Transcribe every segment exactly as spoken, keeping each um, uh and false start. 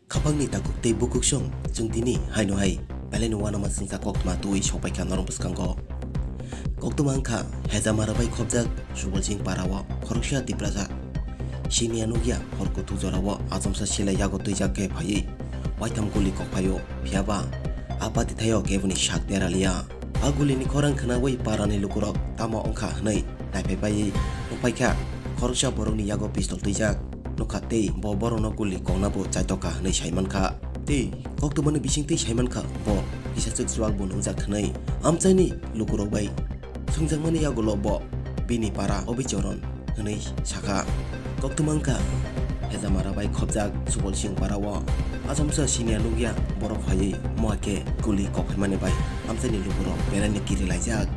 Khapangni takhuk tei bukhuksong chwng tini haino hai belai no uanama singcha koktwma twiwi sokpaikha norok bwskango. Koktwma wngkha Hejamara bai khopjak Subol Singh para o khoroksa Tiprasa. Siniya nukya hor kuthuk jora o achomsa silai yago twijak khe phaiwi waitham guli kokphaio, phiyaba a patithaio keboni sak deraliya. A gulini khorang khwnawi parani lukurok tamo wngkha hwnwi naiphaiphaiwi nukphaikha, khoroksa borokni yago pistol twijak nukha tei bo borokno guli koknabo chaitokha hwnwi saimankha. Tei koktwmani bisingtwi saimankha bo kisachwk chuakbo nungjak hwnwi amchaini lukurok bai swngjakmani yagulo bo bini para Obichoron hwnwi sakha. Koktwma wngkha Hejamara bai khopjak Subol Singh para o achomsa siniya nukya borok phaiwi moha khe guli kokphaimani bai amchaini lukurok beraini kirilaijak.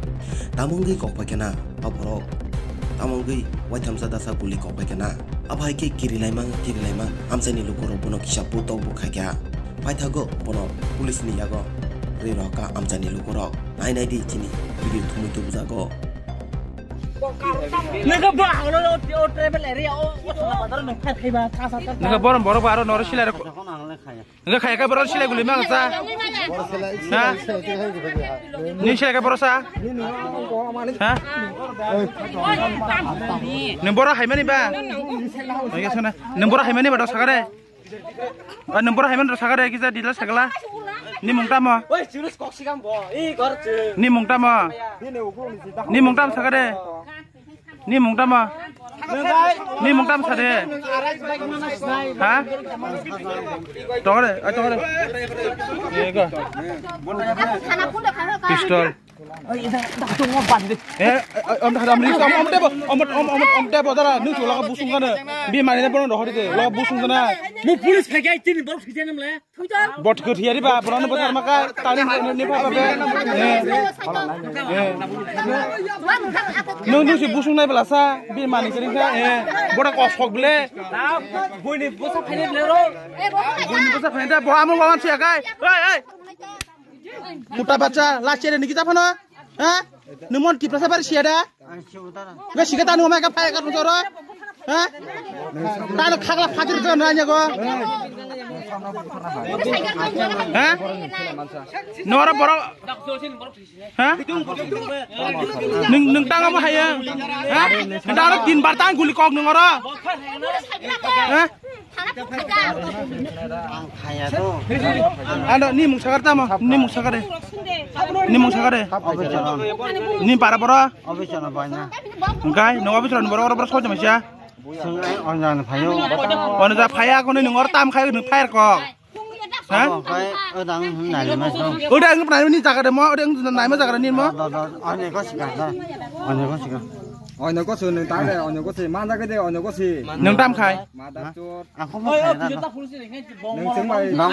Tamo wngwi kokphaikha na a borok, tamo wngwi waithamsa dasa guli kokphaikha na. Abo hai khe kirilaimang kirilaimang amchaini lukurok bono kisa putok bo khaikha. Paithago bono police ni yago ri rokha amchaini lukurok. Nai nai di chini video thumwi tubujago. Nega ba, o, o, o tribal area, o, o, Sona Bazar nung kha thai ba, kha sa, kha sa. Nega borom borok ba aro noro silai rok. Nega khaya kha borok silai guli ma sa. Ha? Ni silai kha borok sa? Ha? Ni borok haimani ba? Nega sana. Ni borok haimani ba dok sakare? Ah, nung borok haimani rok sakare kisa details sakla. Ni mung tamo? Oi, churus kok sigam bo. I gor chu. Ni mung tamo? Ni mung tam sakare? Ni mung tamo? Ni mung tam sade? Ha? Tokore, ai tokore. Ye go. Pistol. Eh, eh, om, om, om, om, om, om, om, om, dara, nung chula ka busung kana. Bi mani na bono rohori de, lo busung kana. Mu police phai gai tini borok sijai nam le. Bot ko thiyari ba, bono bo sarma ka, tani ni, ni ba ba be. Eh. Eh. Nung, nung si busung nai bela sa, bi mani kering sa, eh. Bora kosok ble. Boni bosa phai le ro. Boni bosa phai da, bo amo wawan sia kai. Oi, oi. Muta bacha, last year ni kita phano? Ha? Nung mon Tiprasa bar sia da? Ang si utara. Ga siga tanu ma ka phai ka nung soro? Ha? Tanu khagla phajir jo na nyago. Ha? Nora boro. Ha? Nung, nung tang amo haya. Ha? Nung aro tin bar tang guli kok nung oro. Ha? Ang khaya to. Ano, ni mung sakar tamo, ni mung sakare. Ni mung sakare. Obichara. Ni para boro. Obichara banya. Engkai, no obichara boro, oro boro soja masia. Sung ai onjang phayo. Ono ja phaya kono nung oro tam khai nung phayar ko. Ha? Obo khai odang nai ma so. Odang nai ni jaga de mo, odang nai ma jaga ni mo. Do, do, do. Onye ko sika, do. Onye ko sika. Onye ko su nung tang de, onye ko si, ma jaga de, onye ko si. Nung tam khai. Mother chor. Ang kho ma khai na. Nung sing bai. Nung.